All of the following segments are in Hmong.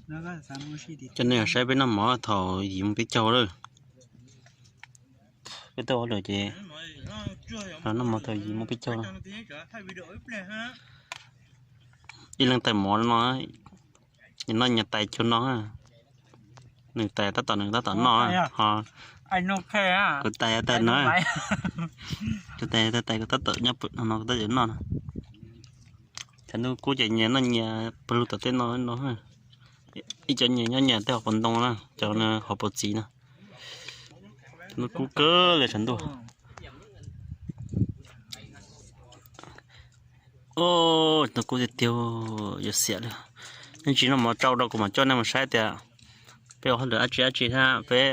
Coj nej saib peb noj mov thaum yim mus peb caug lawm. Peb tuaj ua lawm ces noj mov thaum yim mus peb caug no. Ib leeg tais mov no, nyias noj nyias tais cuag no. Nws tais tab tom nws tab tom noj, ho kuv tais tais no, kuv tais tais tais kuv tab tom nyob pw no kuv tab tom noj no. Tshav ntuj kub ces nyias noj nyias pawg lug tom tej no no. Ib cov nyias nyob nyias tej hauv paus ntoo na, cov hauv paus txiv na. Tshav ntuj kub kawg li tshav ntuj. Tshav ntuj kub tiag tiag, yuav xiam li. Nej ntsis noj mov tsau rau kuv mam coj nej mus saib tias peb ua hauj lwm dab tsi dab tsi thiab peb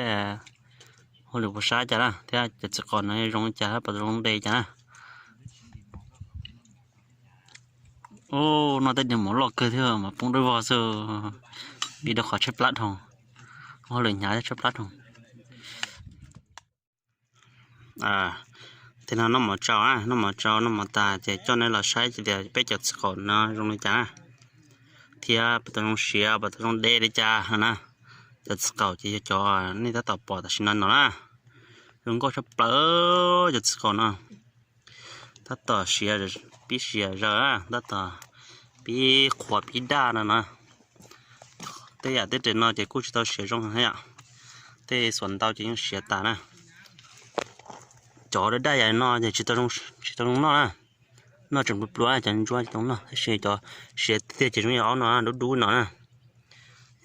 hauj lwm puas sab cas na, thiab cov txiv qaum no zoo li cas thiab puas zoo de cas na. Ub, noj tej niag mov loj kawg thiab mas poob dawb vog xwb, vim rau qhov tshaib plab dhau, hauj lwm hnyav thiab tshaib plab dhau. Tej no noj mov tsau, noj mov tsau noj mov tas ces coj nej los saib tias peb cov txiv qaum no zoo li cas na, thiab puas tau zoo siav puas tau zoo de li cas na. Cov txiv qaum ces yog cov nej tab tom pom tam sim no no na, zoo nkauj tshaj plaws cov txiv qaum no. Tab tom siav, pib siav zaws, tab tom pib qhuav pib daj no na. Tej yam tej res no ces kuj tsis tau siav zoo yom, tej xuas ntau ces yeej siav tas na. Cov daj daj yam no ces tsis tau zoo noj na, noj tseem pluav pluav cov ntsuab tsis tau noj, tab sis cov siav tiag ces zoo yam ob no dub dub no na.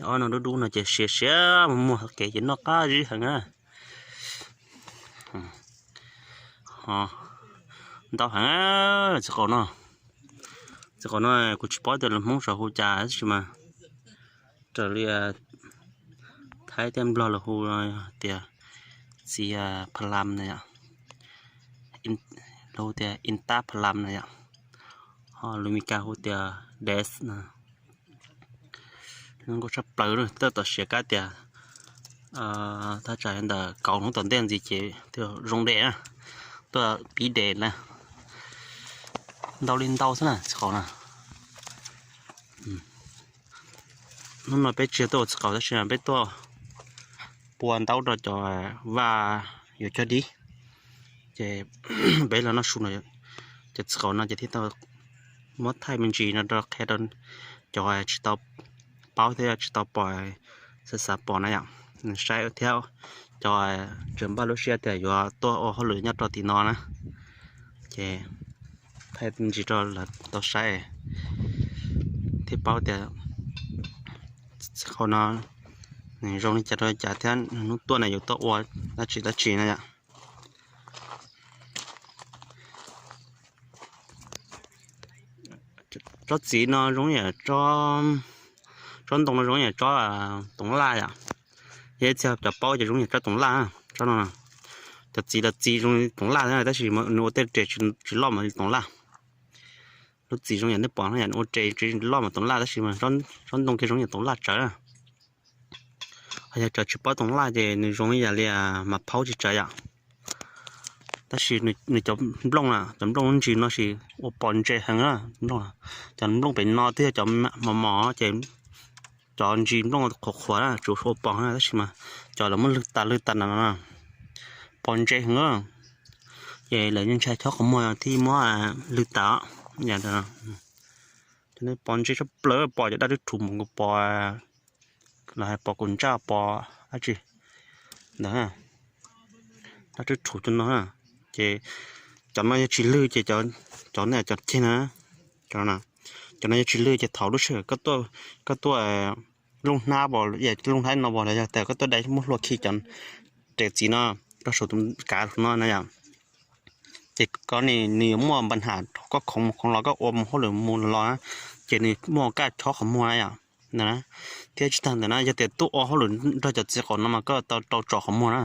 Ob no dub dub no ces siav siav muag muag kev ces noj qab zib heev na. Ntau heev txiv qaum no. Txiv qaum no kuv tsis paub tias lus Hmoob sau hu cas tab sis mas raws li Thaib thiab Nplog lus hu tias txiv pha lam na yom, lus hu tias in tab pha lam na yom, ho lus Meskas hu tias des na. Zoo nkauj tshaj plaws, tab tom siav kab tias thaj tsam ntawm kaum hnub tom ntej ntxiv ces zoo de na, tuaj pib de na. Ntau li ntau xwb na txiv qaum na. Hnub no peb tsis yog tuaj ua txiv qaum tab sis peb tuaj pua ntaub rau cov vaj yuav cog dib, ces peb los noj su no, cov txiv qaum no ces thiaj tau muab thaij me ntsis no rau qhia rau cov tsis tau paub thiab tsis tau pom, xav xav pom na yom, saib thiab cov tseem npaj lub siab tias yuav tuaj ua hauj lwm nyob rau tim no na, ces thaij me ntsis rau lawv tau saib thiaj paub tias txiv qaum no nws zoo li cas rau li cas thiab hnub tuaj na yuav tuaj ua dab tsi dab tsi na yom. Tsob txiv no zoo yam, tsob ntoo no zoo yam tsob toov laj yom. Yog ib txhia cov paub ces zoo yam tsob toov laj, tsob no. Cov txiv los txiv zoo li toov laj tab sis nws ua tej res tsis loj mas li toov laj. Lub txiv zoo yam nej pom no yom, nws ua res tsis loj mas toov laj tab sis mas tsob ntoo kiag zoo yam toov laj tsawv na. Ho yog cov tsis paub toov laj ces nws zoo ib yam li mas phaub tsis tsawv yom. Tab sis nws cov nplooj na, cov nplooj lub ntsis no sis ua pos ntse heev na. Cov nplooj pem no twb yog cov mos mos ces cov ntsis nplooj qhuav qhuav na tsuas ua pos na tab sis mas cov lawv muab lwg tas lwg tas na no pos ntse heev. Ces lawv ntshai chob qhov muag thiaj muab lwg tas. Cov no pos ntse tshaj plaws, pos cov daj rwb rhuv mus nkaus pos, los hais pos kaus ntsaj pos dab tsi ntawd, daj rwb rhuv cov no. Ces cov no yog tsis lwg ces cov no cov ceg na, cov no yog tsis lwg ces thaum lub sij hawm koj tuaj looj hnab, looj hnab no los yog tias koj tuaj dai muab hlua khi cov res txiv no rau saum tus kav no na yom, ces koj nws yuav muaj npa nham rau koj khoov mus khoov los, koj ua mus hauj lwm mus los na, ces nws muaj kaj chob qhov muag na yom. Thiab tsis tag ntawd na, yog tias tuaj ua hauj lwm nrog cov txiv qaum no mas koj tau rau tsom qhov muag na,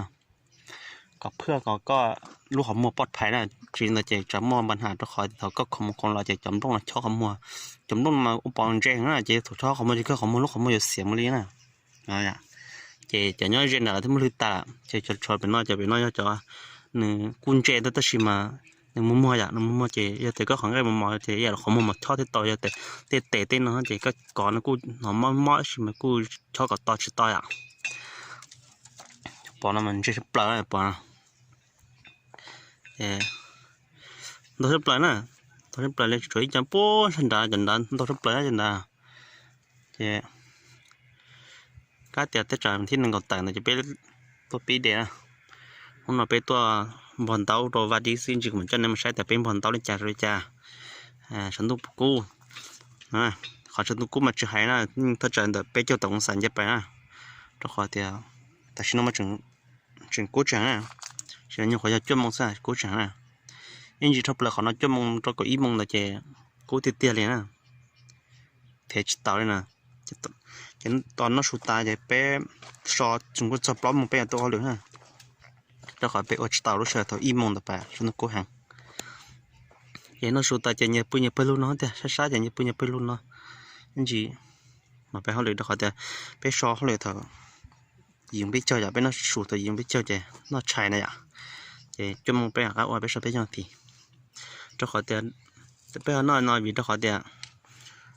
kom phwj kom koj lub qhov muag poj phais na. Tsis li ntawd ces tsam muaj npa nham rau qhov thaum koj khoov mus khoov los ces cov nplooj no chob qhov muag. Cov nplooj no mas ua pos ntse heev na, ces thaum chob qhov muag ces koj qhov muag lub qhov muag yuav xiav mus li na. Ces cov nyob ze ntawd lawv thiaj muab lwg tas, ces cov tshuav pem no, cov pem no yog cov nws kuj ntse tab sis mas Nws muag muag yom, nws muag muag ces yog tias koj qhov nqaij mos mos ces yam qhov muag mos chob thiaj tau, yog tias tej tes tej no ces koj kov no kuj hnov mob mob tab sis mas kuj chob kom to tsis to yom. Pom no mas ntse sab plaws pom. Ntau sab plaws na, ntau sab plaws li tsuas ib co puag sab nrad cov nrad ntau sab plaws na cov nrad. Ces kab tias teb tsam thib nees nkaum tawm ntawd ces peb tuaj pib de na. Hnub no peb tuaj npog ntaub rau vaj dib xwb, ntsis kuv mam coj nej mus saib tias peb npog ntaub li cas rau li cas. Tshav ntuj kub, qhov tshav ntuj kub mas tsis hais na, thaj tsam ntawm peb caug tawm oo xas nce pais na, rau qhov tias tam sim no mas tseem kub tseem na, tsis nyuag qhov yog cuaj moo xwb kub tseem na. Ib ntsis dhau plaws qhov no cuaj moo rau kaum ib moo ntawd ces kub tiag tiag li na, thev tsis taus li na. Ces tos noj su tas ces peb so tseem kuj txog plaub moo peb yuav tuaj ua hauj lwm na, rau qhov peb ua tsis tau lub sij hawm thaum ib moo ntawd pas tshav ntuj kub heev. Ces noj su tas ces nyias pw nyias pawg lug no tiag, sab sab ces nyias pw nyias pawg lug no. Ib ntsis mas peb hauj lwm rau qhov tias peb so hauj lwm thaum yim peb caug yom, peb noj su thaum yim peb caug ces noj tshais na yom, ces cuaj moo peb rov qab ua peb so peb caug nas this. Rau qhov tias peb ho noj no vim rau qhov tias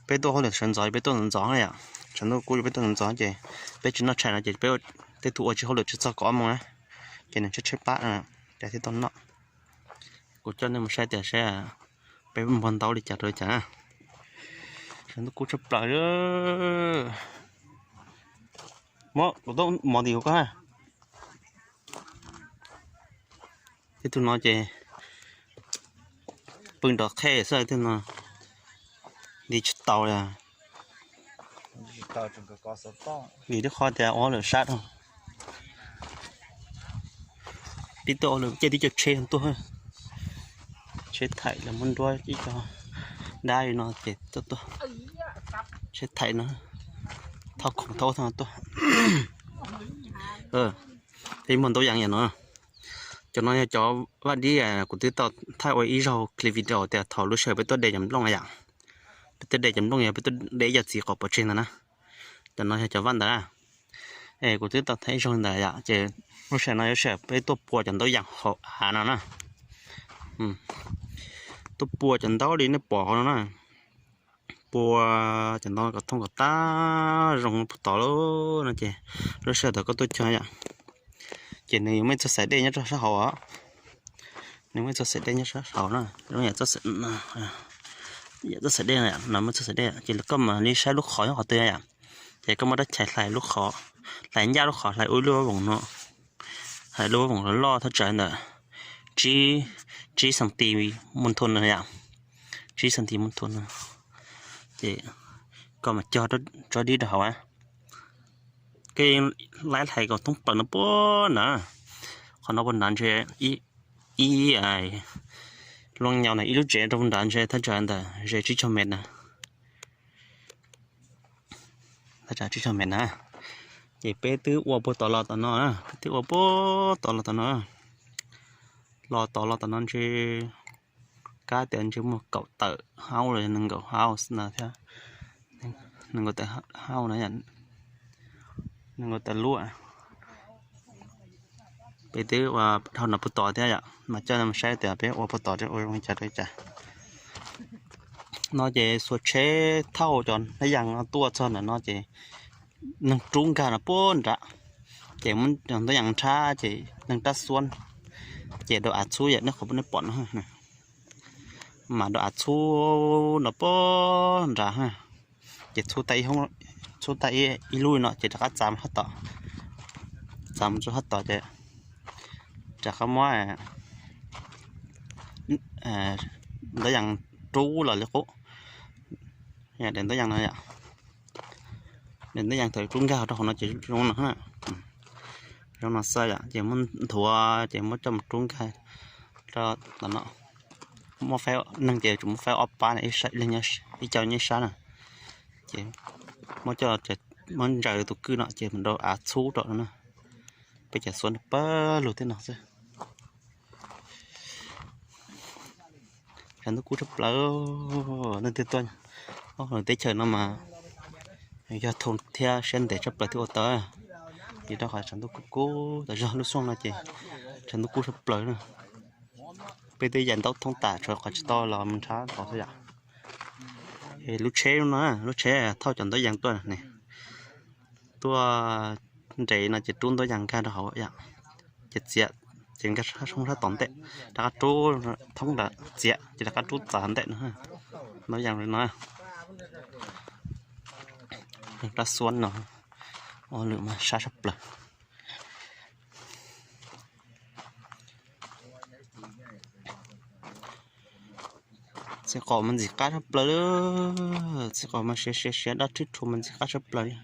peb tuaj hauj lwm sawv ntxov, peb tuaj ntxov ntxov na yom, tshav ntuj kub ces peb tuaj ntxov ntxov ces peb tsis noj tshais no ces peb tej tug ua tsis hauj lwm tsis txog kaum ob moo na, ces nws tshaib tshaib plab ces thiaj tau noj. Kuv coj nej mus saib tias saib peb npog ntaub li cas rau li cas na. Tshav ntuj kub tshaj plaws. Muab kuv tuaj mov tim kuv koj. Tej tug no ces pw nrov qhej xwb, tej no nti tsis tau li. Vim rau qhov tias ua hauj lwm sab dhau. Pib tuaj ua lawm, caij tib co tsheb tuaj, tsheb thaim los muab nruab ib co dab li no ces tuaj tuaj, tsheb thaim no thauj khoom thauj ub thauj no tuaj. Peb muag ntaub yas yam no, cov no yog cov vaj dib kuv twb tau thaij ua ib zaug clip video tias thaum lub sij hawm peb tuaj de cov nplooj yom, peb tuaj de cov nplooj yog peb tuaj de ib co txiv qaum pov tseg ntawd na, cov no yog cov vaj ntawd na. Es kuv twb tau thaij ib zaug ntawd yom, ces lub sij hawm no yuav sij hawm peb tuaj pua cov ntaub yas hauv av no na. Tuaj pua cov ntaub li nej pom hauv no na, pua cov ntaub kom thooj kom tab zoo puag tod lawm no ces lub sij hawm thaum koj tuaj cog yom, ces nws yuav muaj ib txoj xaim dej nyob rau sab hauv os. Nws muaj ib txoj xaim dej nyob sab hauv na, yam txoj xaim dej no, muaj txoj xaim dej ces koj mam li saib lub qhov nyob qhov twg yom, ces koj muab rab chais hlais lub qhov, hlais ncaj lub qhov, hlais ua ib lub voos no, hlais lub voos loj loj thaj tsam ntawm tsib, tsib xanti mus thua no yom, tsib xanti mus thua no, ces koj mam cog tsob dib rau hauv. Koj laib hlais kom thoob plaws no puag nrad, qhov no puag nrad ntshe ib lub nyau na, ib lub tsev rau puag nrad ntshe thaj tsam ntawm ze tsib caug mev na, thaj tsam tsib caug mev na. Ces peb twb ua puag tod los tom no, peb twb ua puag tod los tom no, los tod los tom no ntshe kab tias ntshe muaj kaum tawm hauv los nees nkaum hauv no thiab, nees nkaum tawm hauv no, nees nkaum tawm lub. Peb twb ua dhau no puag tod thiab yom, mas coj nej mus saib tias peb ua puag tod ua zoo li cas rau li cas. No ces xuas tsheb thauj cov ntaub yas no tuaj txog ntawm no ces neeg rub nkag no puag nrad, ces muab ntaub yas nrhab ces neeg rab xuab, ces dua av txhub yam nej qhov nej pom no, mas dua av txhub no puag nrad, ces txhub tag ib lub no ces rov qab txav mus sab tod, txav mus rau sab tod ces rov qab muab ntaub yas rub los li qub, daim ntaub yas no yom, daim ntaub yas thaum rub nkag rau hauv no ces zoo no, zoo no xwb yom, ces muab nthuav ces muab coj mus rub nkag rau tom no. Muaj faib neeg ces tsuas muaj faib ob pab, ib co nyob ib sab na, ces muab coj, muab ntsaws tus kwj no ces mus rau av txhub rau no na. Peb cov xuab pawg lug thiab no xwb. Tshav ntuj kub tshaj plaws, leej twg tuaj teb chaws no mas yog thoob thiab siab ntev tshaj plaws thiaj ua tau, vim rau qhov tshav ntuj kub kub tas zog, lub xyoo no ces tshav ntuj kub tshaj plaws na. Peb twb yaim ntaub thoob tas, tshuav qhov tsis tau los mus nrhab tod xwb yom. Es lub tsheb no, lub tsheb thauj cov ntaub yees tuaj ne, tuaj nres no ces rub ntaub yees nkag rau hauv yom, ces txiav, ces nkag sab tom ntej, rov qab rub thoob ntawd txiav ces rov qab rub tom ntej no. Ntaub yees li no, rab xuab no, ua lwm mas sab sab plaws. Txiv qaum mas ntxim qab sab plaws li, txiv qaum mas siav siav siav dab thwb rhu mas ntxim qab sab plaws li.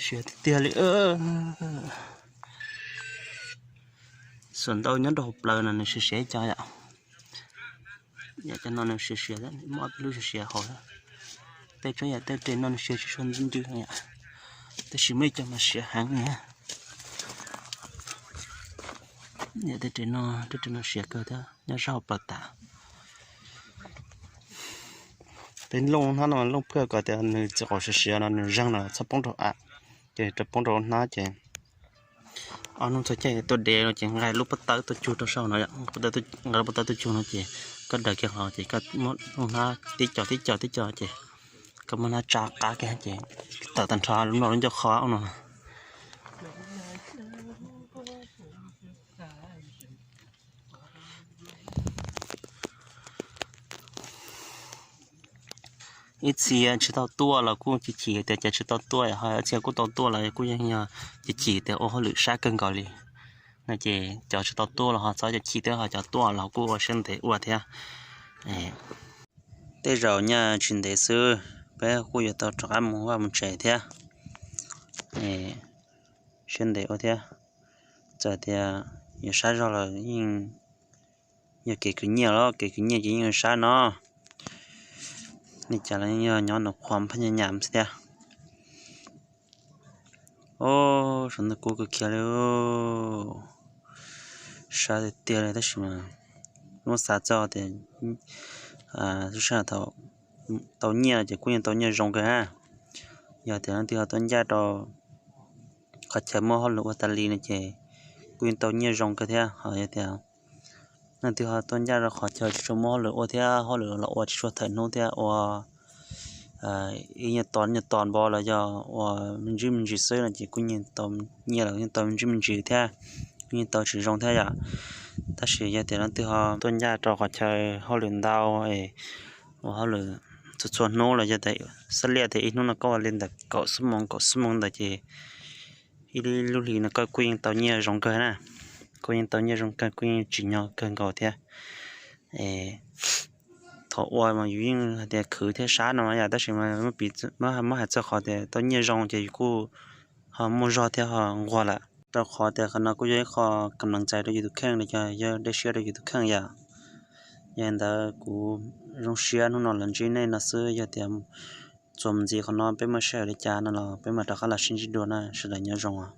Siav tiag tiag li. Xuas ntau nyob rau hauv plawv no nws siav siav ib co yom. Yam cov no nws siav siav, muaj ob peb lub siav siav hauv. Tej tsob yam tej res no nws siav tsis tshua ntws ntws yom, tab sis muaj ib co mas siav heev li. Yam tej res no, tej res no siav kawg thiab nyob sab hauv plawv tas. Peb looj hnab no looj phwj kom tias nws txiv qaum siav siav no nws zeeg no txhob poob rau av, ces rau poob rau hnab ces ob hnub txog caij tuaj de no ces nqa lub pob tawb tuaj cug rau saum no, nqa lub pob tawb tuaj cug no ces koj daws kiag qhov ces koj muab looj hnab tib co tib co tib co ces koj muab hnab tsa qab kiag ces tawm tag nrho lub no lub ncauj qhov no. Ib txhia tsis tau tuaj los kuj chim chim tias cov tsis tau tuaj, ho ib txhia kuj tau tuaj los kuj yeej yog chim chim tias ua hauj lwm sab kawg nkaus li no ces cov tsis tau tuaj los ho txhob chim chim thiab, ho cov tuaj los kuj ua siab ntev ua thiab. Tej zaum nyaj tsis ntev xwb peb kuj yuav tau rov qab mus vaj mus tsev thiab. Siab ntev ua thiab, txawm tias yuav sab zog los yeej yog kev khwv nyiaj los kev khwv nyiaj ces yeej yuav sab no. Li cas los yeej yog nyob nws qhuav phaj nyaj nyam xwb thiab. Os, saum ntawm kuv kawg kiag li, sab tiag tiag li tab sis mas muab xav txog tias lub sij hawm thaum tau nyiaj ces kuj yeej tau nyiaj zoo kawg na. Yog tias leej twg ho tuaj ncaj rau qhov chaw muaj hauj lwm ua tas li no ces kuj yeej tau nyiaj zoo kawg thiab. Ho yog tias leej twg ho tuaj ncaj rau qhov chaw tsis tshua muaj hauj lwm ua thiab hauj lwm los ua tsis tshua thawm hnub thiab ua ib nyuag ton nyuag ton npo los yog ua me ntsis me ntsis xwb no ces kuj yeej tau nyiaj los yeej tau me ntsis me ntsis thiab, kuj yeej tau tsis zoo thiab yom. Tab sis yog tias leej twg ho tuaj ncaj rau qhov chaw hauj lwm ntau, ua hauj lwm txhua txhua hnub los yog tias xab liaj tias ib hnub no koj ua li ntawm kaum xuab moos kaum xuab moos ntawd ces ib lub hlis no koj kuj yeej tau nyiaj zoo kawg na, kuj yeej tau nyiaj zoo kawg, kuj yeej tsim nyog kawg nkaus thiab. Thaum ua mas yus yeej hais tias khwv thiab sab no yom, tab sis mas muab hais txog qhov tias tau nyiaj zoo ces yus kuj ho muaj zog thiab ho nquag lawm. Rau qhov tias qhov no kuj yog ib qho kam naj ntxais rau yus tus kheej los yog dej siab rau yus tus kheej yom. Yog li ntawd kuv zoo siab hnub no los ntsib nej no xwb, yog tias txuas mus ntxiv qhov no peb muaj sij hawm li cas no los peb mam rov qab los sib ntsib dua na, sawv daws nyob zoo os.